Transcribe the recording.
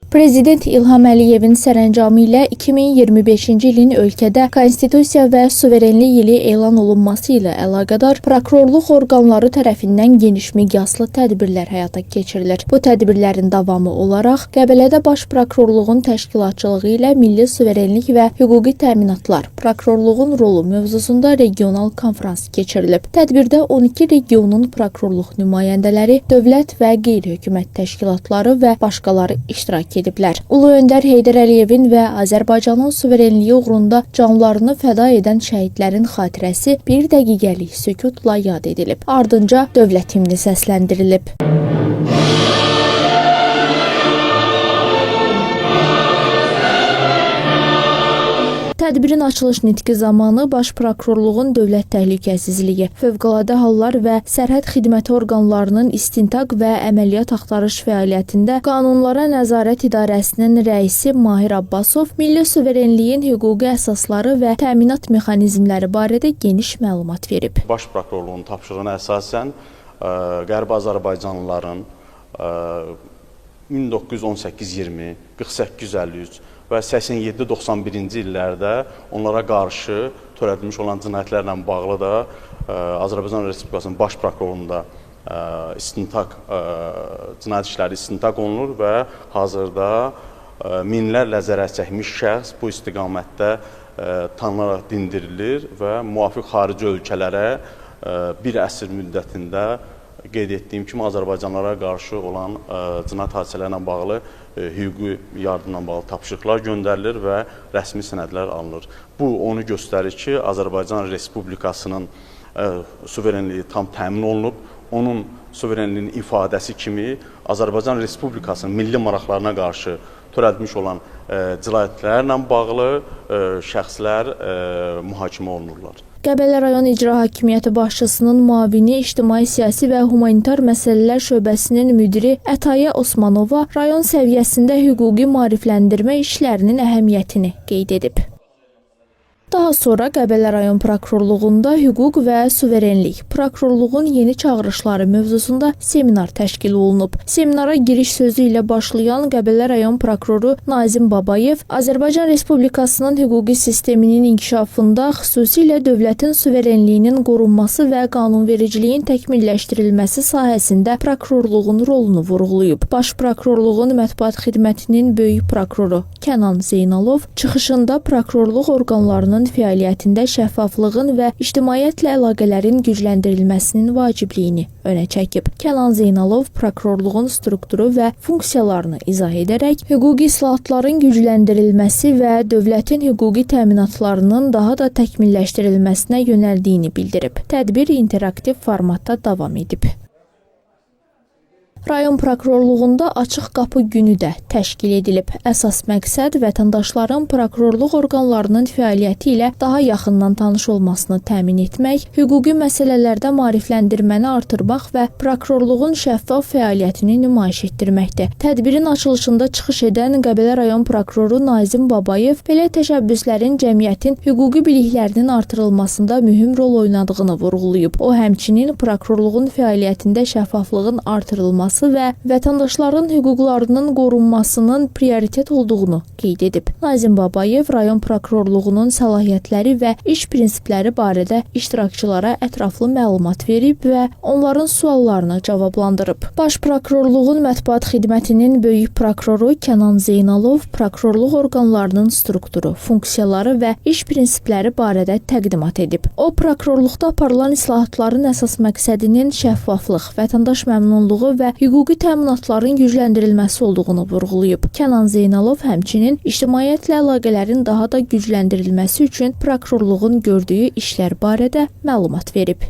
Prezident İlham Əliyevin sərəncamı ilə 2025-ci ilin ölkədə Konstitusiya və suverenlik ili elan olunması ilə əlaqədar prokurorluq orqanları tərəfindən geniş miqyaslı tədbirlər həyata keçirilir. Bu tədbirlərin davamı olaraq Qəbələdə Baş Prokurorluğun təşkilatçılığı ilə milli suverenlik və hüquqi təminatlar, prokurorluğun rolu mövzusunda regional konfrans keçirilib. Tədbirdə 12 regionun prokurorluq nümayəndələri, dövlət və qeyri-hökumət təşkilatları və başqaları iştirak ediblər. Ulu Öndər Heydər Əliyevin və Azərbaycanın suverenliyi uğrunda canlarını fəda edən şəhidlərin xatirəsi bir dəqiqəlik sükutla yad edilib. Ardınca dövlət himni səsləndirilib. Tədbirin açılış nitqi zamanı Baş Prokurorluğun Dövlət Təhlükəsizliyi, Fövqəladə Hallar və Sərhəd Xidməti orqanlarının istintaq və əməliyyat axtarış fəaliyyətində Qanunlara Nəzarət İdarəsinin rəisi Mahir Abbasov milli suverenliyin hüquqi əsasları və təminat mexanizmləri barədə geniş məlumat verib. Baş Prokurorluğun tapşırığına əsasən Qərbi Azərbaycanlıların 1918-20, 48-53 və 87-91-ci illərdə onlara qarşı törədilmiş olan cinayətlərlə bağlı da Azərbaycan Respublikasının Baş Prokurorluğunda istintaq, cinayət işləri istintaq olunur və hazırda minlərlə zərər çəkmiş şəxs bu istiqamətdə tanınaraq dindirilir və müvafiq xarici ölkələrə bir əsr müddətində qeyd etdiyim kimi Azərbaycanlılara qarşı olan cinayət hadisələri ilə bağlı hüquqi yardımla bağlı tapşırıqlar göndərilir və rəsmi sənədlər alınır. Bu onu göstərir ki, Azərbaycan Respublikasının suverenliyi tam təmin olunub, onun suverenliyinin ifadəsi kimi Azərbaycan Respublikasının milli maraqlarına qarşı törədilmiş olan cinayətlərlə bağlı şəxslər mühakimə olunurlar. Qəbələ rayon İcra Hakimiyyəti başçısının müavini İctimai-siyasi və humanitar məsələlər şöbəsinin müdiri Ətayə Osmanova rayon səviyyəsində hüquqi maarifləndirmə işlərinin əhəmiyyətini qeyd edib. Daha sonra Qəbələ rayon prokurorluğunda hüquq və suverenlik, prokurorluğun yeni çağırışları mövzusunda seminar təşkil olunub. Seminara giriş sözü ilə başlayan Qəbələ rayon prokuroru Nazim Babayev Azərbaycan Respublikasının hüquqi sisteminin inkişafında xüsusilə dövlətin suverenliyinin qorunması və qanunvericiliyin təkmilləşdirilməsi sahəsində prokurorluğun rolunu vurğulayıb. Baş Prokurorluğun mətbuat xidmətinin böyük prokuroru Kənan Zeynalov çıxışında prokurorluq orqanlarının fəaliyyətində şəffaflığın və ictimaiyyətlə əlaqələrin gücləndirilməsinin vacibliyini önə çəkib. Kənan Zeynalov prokurorluğun strukturu və funksiyalarını izah edərək hüquqi islahatların gücləndirilməsi və dövlətin hüquqi təminatlarının daha da təkmilləşdirilməsinə yönəldiyini bildirib. Tədbir interaktiv formatda davam edib. Rayon prokurorluğunda açıq qapı günü də təşkil edilib. Əsas məqsəd vətəndaşların prokurorluq orqanlarının fəaliyyəti ilə daha yaxından tanış olmasını təmin etmək, hüquqi məsələlərdə maarifləndirməni artırmaq və prokurorluğun şəffaf fəaliyyətini nümayiş etdirməkdir. Tədbirin açılışında çıxış edən Qəbələ rayon prokuroru Nazim Babayev belə təşəbbüslərin cəmiyyətin hüquqi biliklərinin artırılmasında mühüm rol oynadığını vurğulayıb. O, həmçinin prokurorluğun fəaliyyətində şəffaflığın artırılması və vətəndaşların hüquqlarının qorunmasının prioritet olduğunu qeyd edib. Nazim Babayev rayon prokurorluğunun səlahiyyətləri və iş prinsipləri barədə iştirakçılara ətraflı məlumat verib və onların suallarını cavablandırıb. Baş Prokurorluğun mətbuat xidmətinin böyük prokuroru Kənan Zeynalov prokurorluq orqanlarının strukturu, funksiyaları və iş prinsipləri barədə təqdimat edib. O, prokurorluqda aparılan islahatların əsas məqsədinin şəffaflıq, vətəndaş məmnunluğu və hüquqi təminatların gücləndirilməsi olduğunu vurğulayıb. Kənan Zeynalov həmçinin ictimaiyyətlə əlaqələrin daha da gücləndirilməsi üçün prokurorluğun gördüyü işlər barədə məlumat verib.